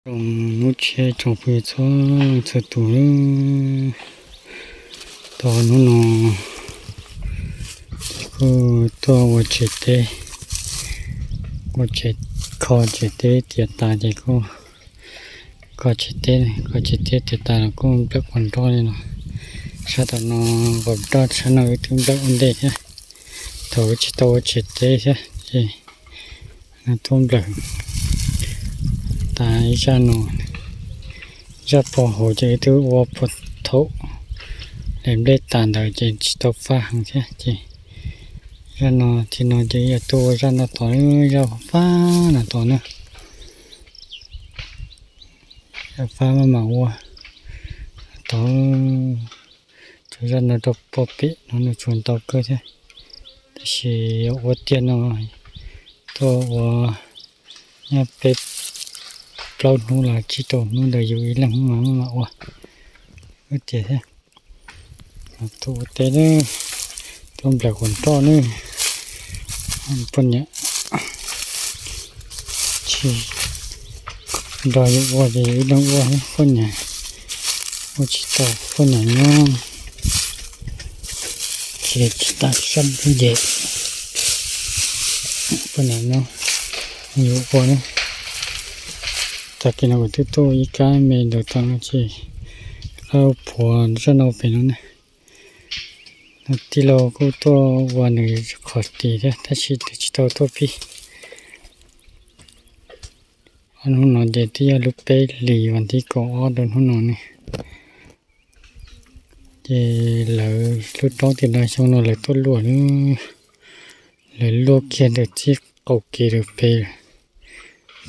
Tsoom hnub tshiab tsoom phooj ywg txhua leej txhua tus, tau hnub no kuj tuaj ua tsev teb, ua tsev, kho tsev teb tiav tas ces kuj kho tsev teb, kho tsev teb tiav tas los kuj nplawm quas nroj li no. Sab tom no quas nroj, sab no wb twb nplawm ua ntej thiab, thaum wb tsis tau ua tsev teb thiab ces tuaj nplawm tas ib zaj no. Zaj puag hauv ces wb twb ua puag thaum lawv nplej tas ntawd ces tsis tau fab heev thiab ces zaj no, txij no ces yog tuaj ua zaj no tod, zaj fab no tod na. Zaj fab maj mam ua tod, tsuas zaj no rau puag pem no nws tsuas ntau kawg thiab. Tab sis ua tiag no tuaj ua nyob peb plaub hnub los tsib rau hnub ntawd yus ib leeg maj mam ua ib tiag thiab. Tuaj ua teb, tuaj nplawm quas nroj ne, poj niam tsis nrog yus ua ces yus ib leeg ua, poj niam ua tsis tau, poj niam nyob tsis, tsis tas sab ces poj niam nyob yus ua na. Tag kis no kuv twb tuaj ib kab me ntawd tau no ces qab phuav zaj no pem no ne. Tij laug kuj tuaj ua nws qhov tid thiab tab sis nws tsis tau tuaj pib. Ob hnub no ces twb yog lub peb hlis vas thib kaum ob rau hnub no ne. Ces lawv lub roob tim no xyoo no lawv tuaj luaj, lawv luaj kiag ntawm txij qaum kev rau pem lawm.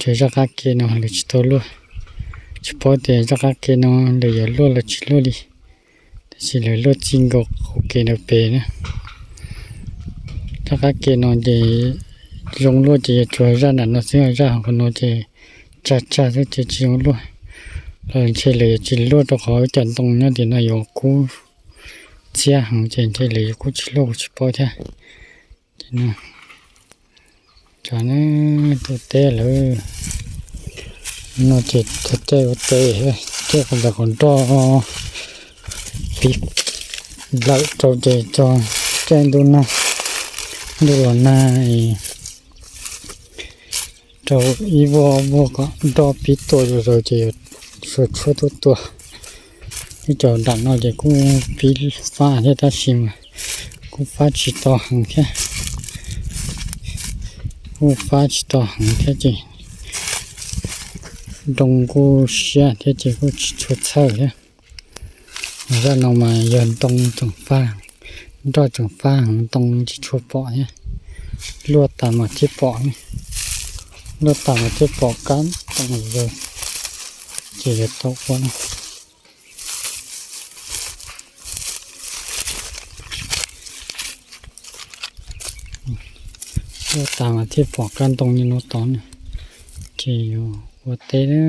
Ces zaj qab ke no lawv tsis tau luaj, tsis paub tias zaj qab ke no lawv yuav luaj los tsis luaj li, tab sis lawv luaj txij nkaus qaum kev rau pem na. Zaj qab ke no ces zoo luaj ces yuav tsuas zaj nram no xwb, zaj hauv qhov no ces tsag tsag xwb ces tsis zoo luaj. Los ntshe lawv yuav tsis luaj rau qhov cov ntoo nyob tim no yuav kub txiab heev ces ntshe lawv yuav kuj tsis luaj kuj tsis paub thiab. Ces no, tuaj teb lawm no ces caij ua teb, caij quas nplawm quas nroj pib nplawm rau ces tso caij ntuj nag, ntuj los nag rau ib vuag vuag kom nroj pib tua zuj zus ces yuav tshuab tuaj tua. Ib co nram no ces kuj pib fab thiab tab sis mas kuj fab tsis tau heev thiab, kuj fab tsis tau heev thiab ces ntoo kuj siab thiab ces kuj tsis tshua txhawj thiab. Zaj no mas yog ntoo tseem fab, nroj tseem fab heev, ntoo tsis tshua pom thiab, luaj tas mas thiaj pom, luaj tas mas thiaj pom kab ntoo zaws ces yuav tau ua. Luaj tas mas thiaj pom kab ntoo li no tod na, ces yuav ua teb na.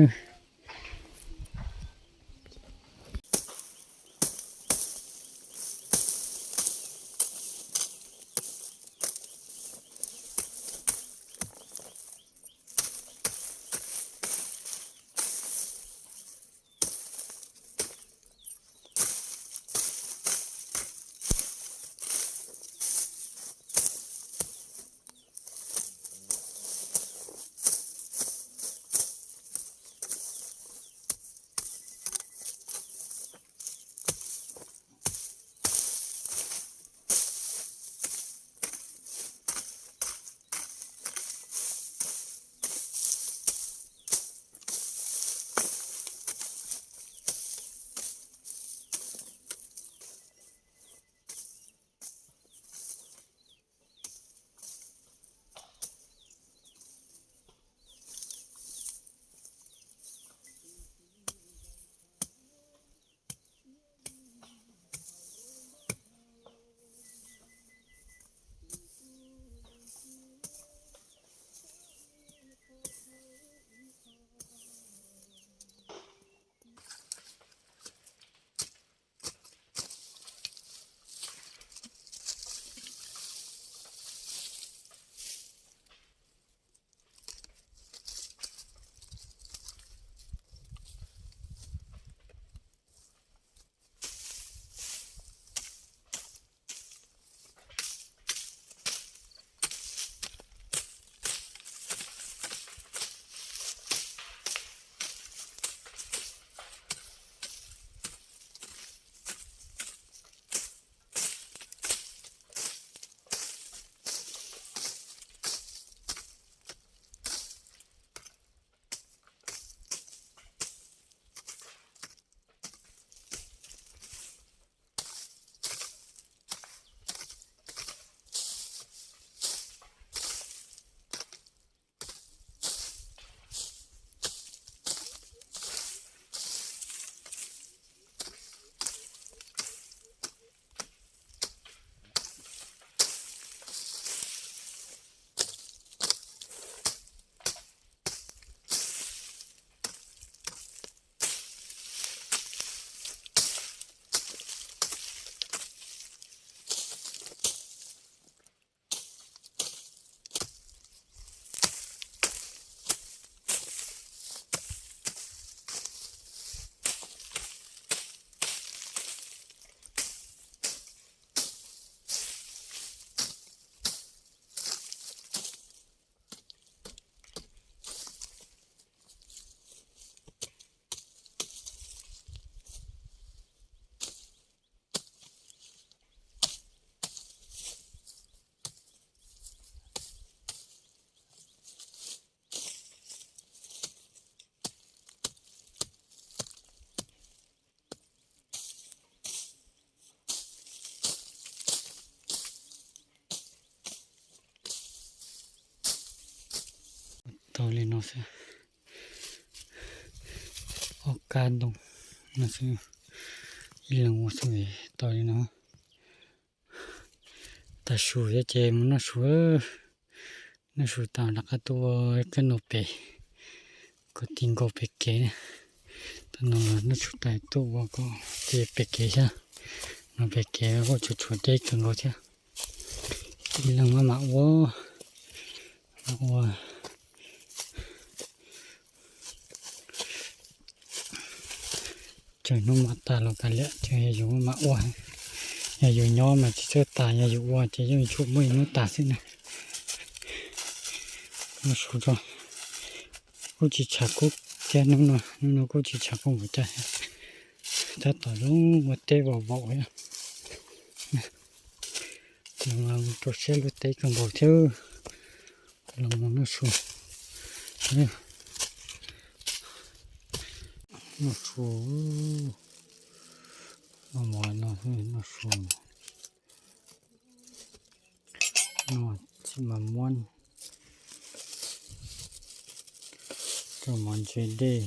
Tau li no xwb, ob kab ntoo no xwb, ib leeg ua xwb tau li no. Tas su thiab ces mus noj su, noj su tas rov qab tuaj ua kab no pem, kom ti nkaus pem kev. Tam no noj su tas tuaj ua kom ti pem kev thiab, no pem kev kuj tshuav tshuav deb kawg nkaus thiab. Ib leeg maj mam ua, ua. Tseem hnub mam tas los kav liam, tseem yog yus maj mam ua. Yog yus nyob mas tsis txawj tas, yog yus ua ces yeej tsum muaj ib hnub tas xwb na. Noj su tso, kuj tsis tshav kub thiab hnub no, hnub no kuj tsis tshav kub npaum cas thiab. Tab tom zoo ua teb vaum vaum thiab. Los rau siab luaj teb kawg nkaus thiab. Los mus noj su, noj su, noj mov no, noj su, noj txiv mas muab rau mov ntse dej,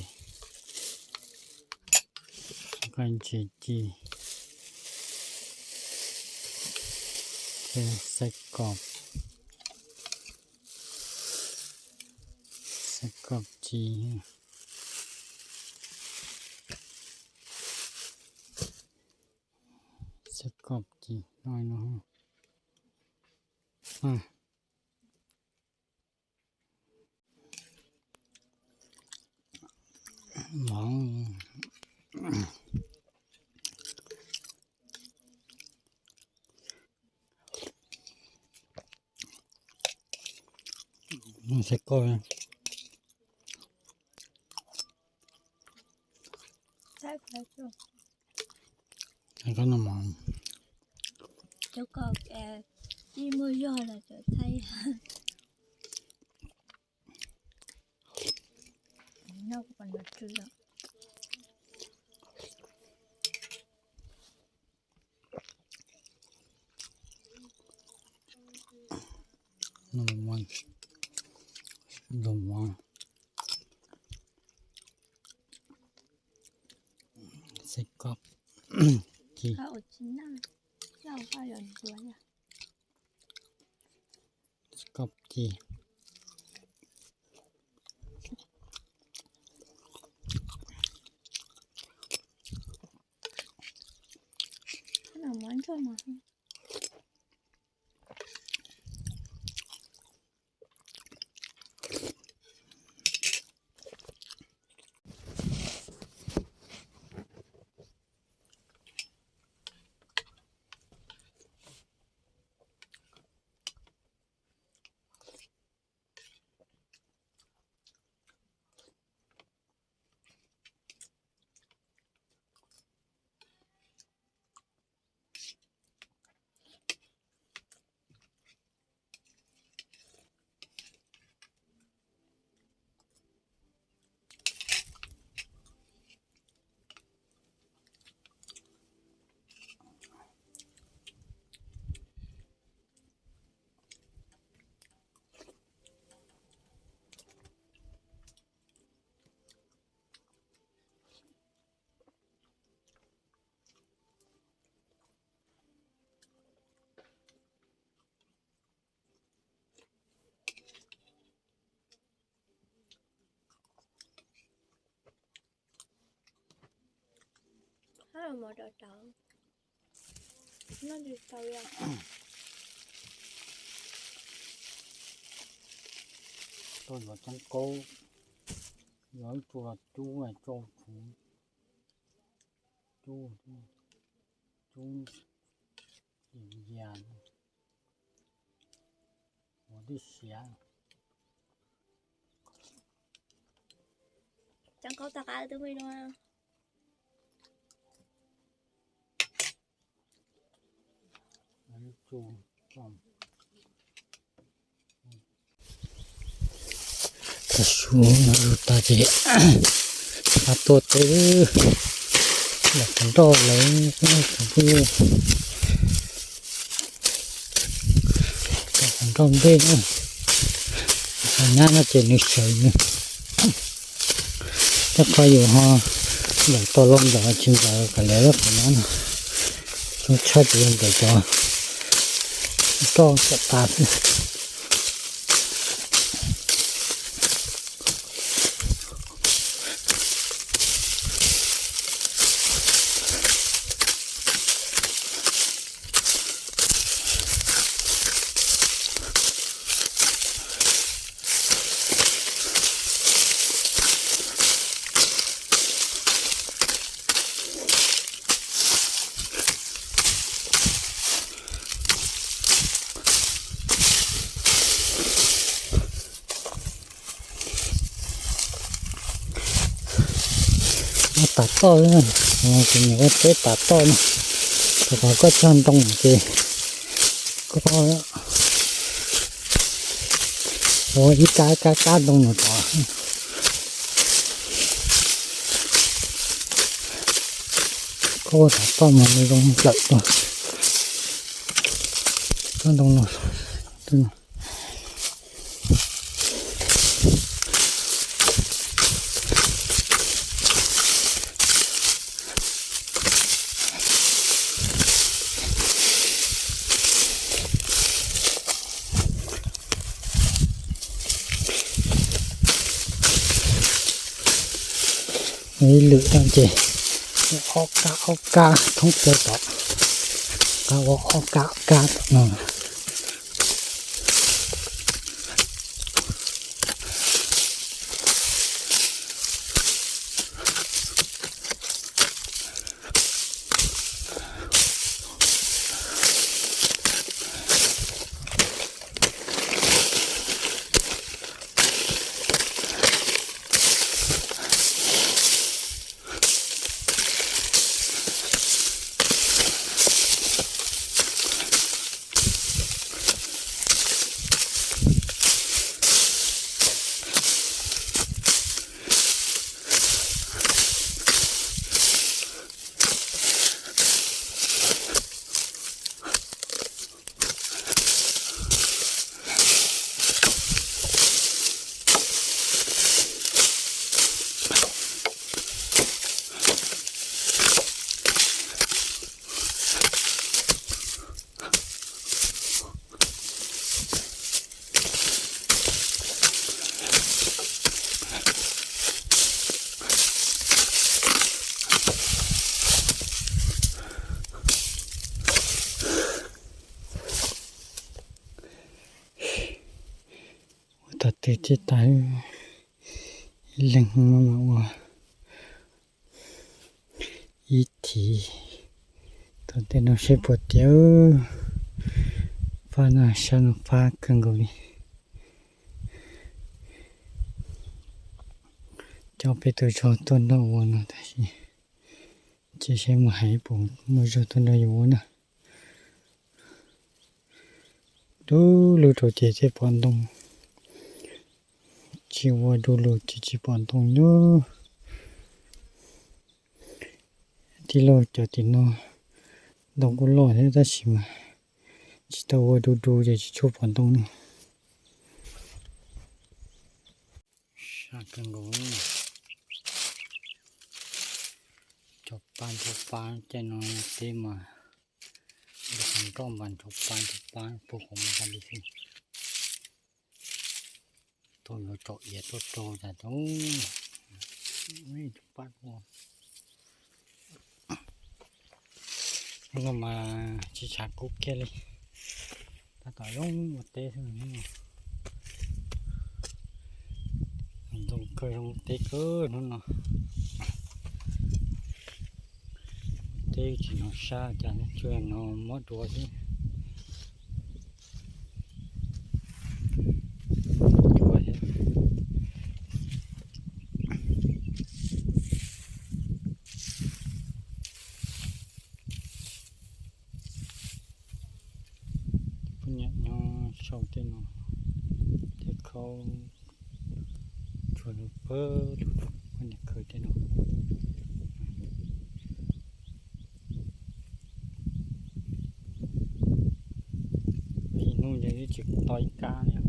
nqaij ntse ci, thiab xaib kom, xaib kom ci, xaib kom ci no no. Mov, xaib kom, xaib kom no mov. Xaib kom ci, xaib kom ci. Hab mov rau tau, noj tsis tau yom. Tuaj yuav cov kaub, yuav ib tug los cub tsau tsuv, cub, cub yas, ua tib siav. Cov kaub tau qab twb me no. Tav su no lug tag ces rov qab tuaj teb, los qhov nroj lawm, qhov nroj ntej na. Qhov nyab no ces nws sawv nws. Rau qhov yus ho nplawm tau los nplawm tsis nplawm kom lawv qhov nyab no. Zoo tshaj ces yog nplawm cov roj kom tas xwb. Ua tas toj, kuv nyiam ua teb tas toj no. Rau qhov koj cog ntoo ces koj ua ib kab kab kab ntoo no tod. Koj ua tas toj mas nws zoo nplawm tuaj. Kab ntoo no. Ib lwm no ces ob kab ob kab thoob plaws tom qab, ua ob kab ob kab tom no. Ua tau twg ces tas, ib leeg mas ua ib thiv. Tau tej no seb puas tiav. Fab no, sab no fab kawg nkaus li. Coj peb tus zog tuaj nrog ua no tab sis ces seb mus hais puas muaj zog tuaj nrog yus ua na. Du lug rau ces thiaj pom ntoo, tsis ua du lug ces tsis pom ntoo na. Tij laug cov tim no ntoo kuj loj thiab tab sis mas tsis tau ua du du ces tsis tshua pom ntoo na. Sab kawg nkaus. Tso pa ntho pa, caij no teb mas nroj mas ntho pa ntho pa puag qhov muag tas li xwb. Tuaj yuav tsom iav tuaj rau tas tau. Hnub no mas tsis tshav kub kiag li, tab tom zoo ua teb xwb hnub no. Ntxoov kawg, zoo teb kawg hnub no. Teb tsis hnov sab cas, tsuas hnov mob duav xwb. Duav thiab. Poj niam nyob sau tej no, tej khaub, tsuas pab lug poj niam khaws tej no. Ib hnub yog ib tsis to ib kab li.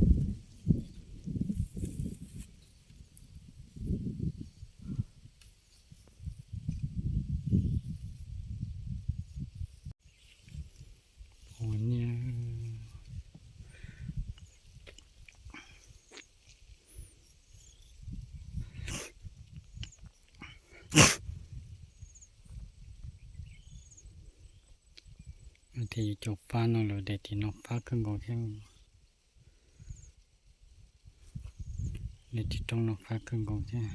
Ces yus cov fab no lawm, daim tim no fab kawg nkaus thiab. Daim tim roob no fab kawg nkaus thiab.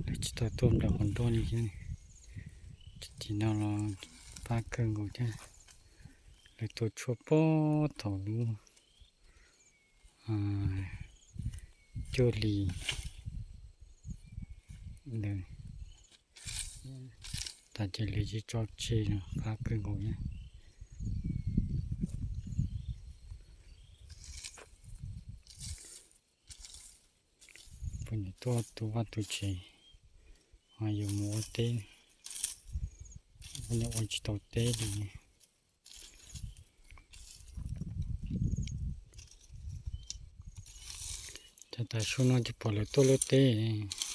Lawv tsis tau tuaj nplawm qhov nroj li thiab. Tim no los fab kawg nkaus thiab. Lawv tua tshuaj puag thaum lub cuaj hlis ntawd tas ces lawv tsis tso tseg, fab kawg nkaus thiab. Poj niam tuaj tu vaj tu tsev, ho yus mus ua teb, poj niam ua tsis tau teb li. Cas tas su no ces pom lawv tuaj luaj teb.